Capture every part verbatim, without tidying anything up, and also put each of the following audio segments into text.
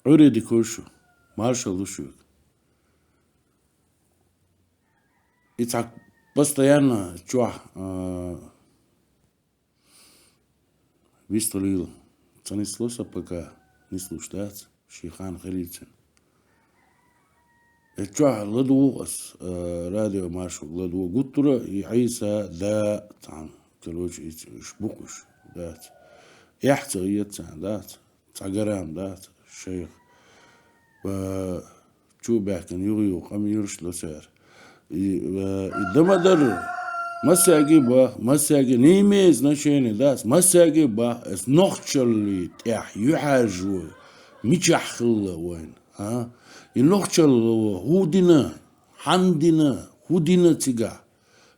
Ӏуйре дика хуьлда шу, маршалла ду шуьга. И цхьа постоянно чохь, а, вистхилийла. Ца нисло сан пока, нислуш дац, шен хан хилийла цуьнан. Э, чохь ладугӀу ас, а, радио маршалла ладугӀу, гуттара а и Ӏийса да цхьаьна, короче, иза уьш бу-кх уьш, дац. Эхь ца хета царна, дац. Цхьа грамм дац шайх. Ба, чу а баьхкина, юха-юха къамелаш до цара. И, э, и дан ма дарра, массаьрга а боху, массаьрга а, не имеет значения, дац, массаьрга а боху, ас нохчаллин тӀехь юьхьӀаьржо мичахь хилла вайна, а? И нохчалла хӀун дина, хьанна дина, хӀун дина цигахь?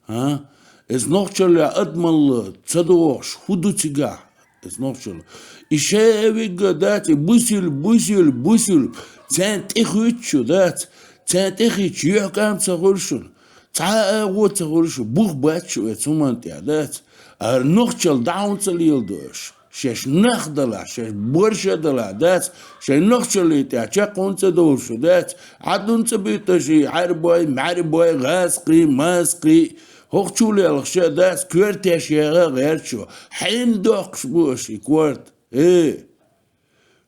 А? Эс нохчаллехь адамалла ца догӀуш хӀун ду цигахь? Эс нохчалла. И шайн а вигга дац, и бусил, бусил, бусил. Царна тӀе хуьтту шу, дац. Царна тӀе хиттича, юьхькӀам ца хуьлу шуна. Цхьа а агӀо ца хуьлу шу. Бух бац шу эс хӀуманна тӀехь, дац. Ара нохчалла дӀа хӀунда ца леладо аша? Шаьш нах далахь, шаьш борша далахь, дац, шайн нохчаллин тӀехь чекх хӀунда ца довлу шу, дац, Ӏад хӀунда ца буьту шу, хьарбой, маьрбой, гӀазкхий, маскхий, хӀокху чу лелхаш а, дац, коьртеш яха а гӀерташ шу, хьенан доккхуш бу аша и корта? Э,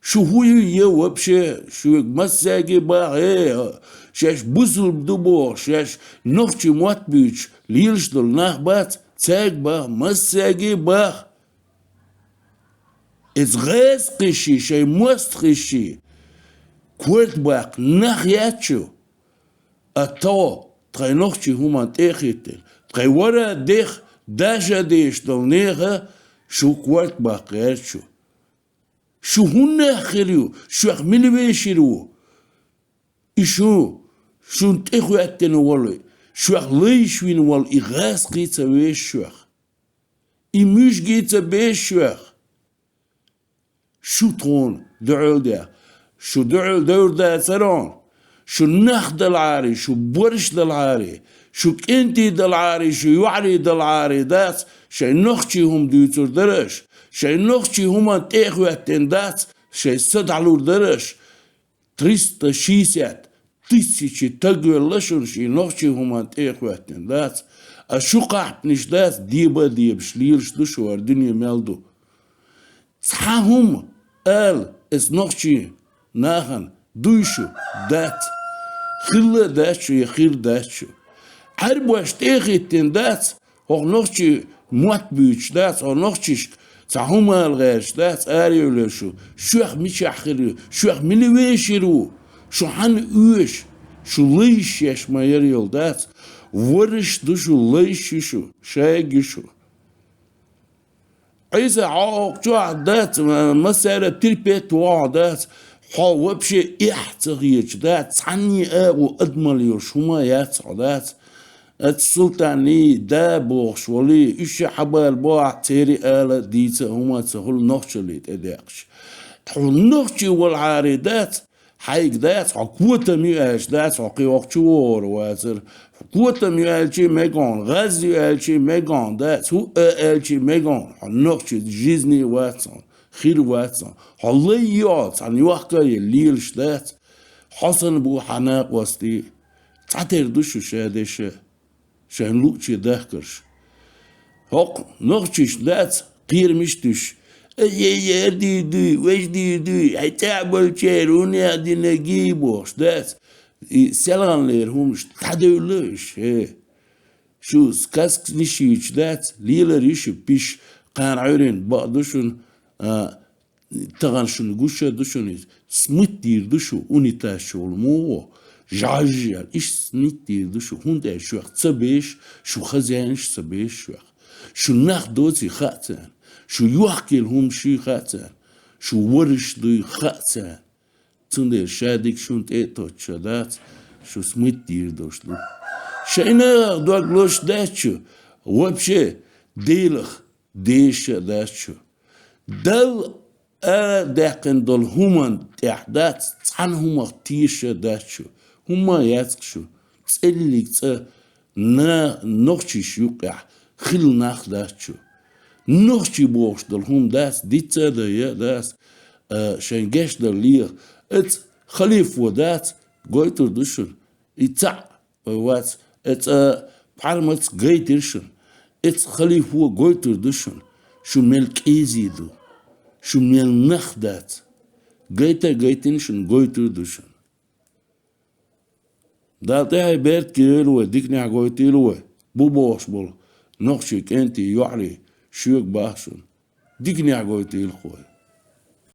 шу хӀун ю е вообще, шуьга массаьрга а боху, э, шаьш бусулба ду боху, шаьш нохчийн мотт буьйцуш лелаш долу нах бац, цаьрга боху, массаьрга а боху. Иза гӀазкхий ши, шайн мостагӀий ши, корта баккха нах яц шу, а тхо, тхайн нохчийн хӀуманна тӀе а хӀиттина, тхайн вара дех, даша дезаш долу нехан шу корта баккха гӀерта шу. Шу хӀун нах хир ю, шух мила вешийр ву? И шу, шуна тӀе хӀоьттина волу, шух лайш вина волу и гӀазкхий ца веш шух. И муьжгий ца беш шух. Шу тхуна дуьхьал де. Шу дуьхьал девр дацара хьуна. Шу нах далахьара, шу борш далахьара, шу кӀентий далахьара, шу йоӀарий далахьара дац, шайн нохчийн хӀума дуьйцур дара аша, шайн нохчийн хӀуманна тӀе а хӀоьттина дац, шайн са дӀалур дара аша. Триста шестьдесят тысячи таг велла шуна шен нохчийн хӀуманна тӀе а хӀоьттина дац. А шу кхахьпанаш дац, деба а дебаш лелаш ду шу, хӀара дуьне мел ду. Цхьа хӀума ала эс нохчийн нахана дуй шу, дац. Хилла а дац шу, я хир дац шу. Ӏаьрбош тӀе а хӀиттина дац, хӀокху нохчийн мотт буьйцуш дац, хӀокху нохчашка цхьа хӀума ала гӀерташ дац, арайовлар шу, шух мичахь хир ю, шух мила вешийр ву, шу хьанна оьшу, шу лайш еш ма яра йолу дац, вараш ду шу, лайш ю шу, шайга ю шу. Ӏийса, хьо хӀокху чохь дац, ма-, массара а терпеть вогӀу дац, хьо вообще эхь ца хеташ дац, цхьанний агӀо адамалла йолуш хӀума яц хьо дац. Ацу султанний да бохуш волий, уьш а хьабар бохь, церий ала дийца а хӀума ца хуьлу нохчаллий тӀедеаккхаш. Хьо нохчий валахьарий дац, хьайга дац, хьо котам ю аьлча дац, хьо кхин хӀокху чу вогӀур вацара. Котам ю аьлчий мегахь, гӀаз ю аьлчий мегахь дац, хӀуъа аьлчий мегахь, хьо нохчий жизни вац хьуна, хир вац хьуна. Хьо лай йо, цхьана йохка а елла лелаш дац. Хьо санна бу хьан накъостий. Цхьатера ду шу шадерш а, шайн луъуче дахкарш. ХӀокху нохчашна дац кхерамаш а туьйсуш. Ай-яй-яй, ара дийр дуй, важа дийр дуй, хьайн тӀехь болчеран хӀун яа динаргий бохуш дац. И селханлера хӀуманаш дӀадевлла уьш, хӀе. Шу сказканаш йийцуш дац, лелар ю шу пиш, кхана Ӏуьйранна бакъ ду шуна, а, тахана шуна гуш а ду шуна иза. Смит дийр ду шу, унитаз чу волу муха? ЖӀаж яьлла, иштта смит дийр ду шу, хӀунда аьлча шух ца беш, шу хозяинаш ца беш шух. Шу нах доций хаьа царна, шу йохкийла хӀумаш юй хаьа царна, шу вараш дуй хаьа царна. Цундела ша дика шуна тӀе а тоттуш а дац, шу смит дийр долуш ду. Шайн нахах дог лозуш дац шу, вообще, Делах дезаш а дац шу. Далла арадаьккхина долу хӀуманна тӀехь дац, цхьана хӀумах тешаш а дац шу. ХӀумма яц-кх шу, цӀеллиг цӀа на-, нохчаш юккъехь хилла нах дац шу. Нохчий бохуш долу хӀума дац, дицца а дан, я а дац, а, шайн гечдар леха, Эцу халифо дац, гойтур ду шуна. И цхьаъ вай вац, эцу пхьармаца гайтира шуна. Эцу халифо гойтур ду шуна. Шу мел кӀезиг ду. Шу мел нах дац. Гайта а гайтина шуна, гойтур ду шуна. Дала тӀаьхье беркате йойла вай, диканехь гойтийла вай. Бу бохуш болу нохчий кӀентий, йоӀарий, шуьга боху шуна. Диканехь гойтийла вай.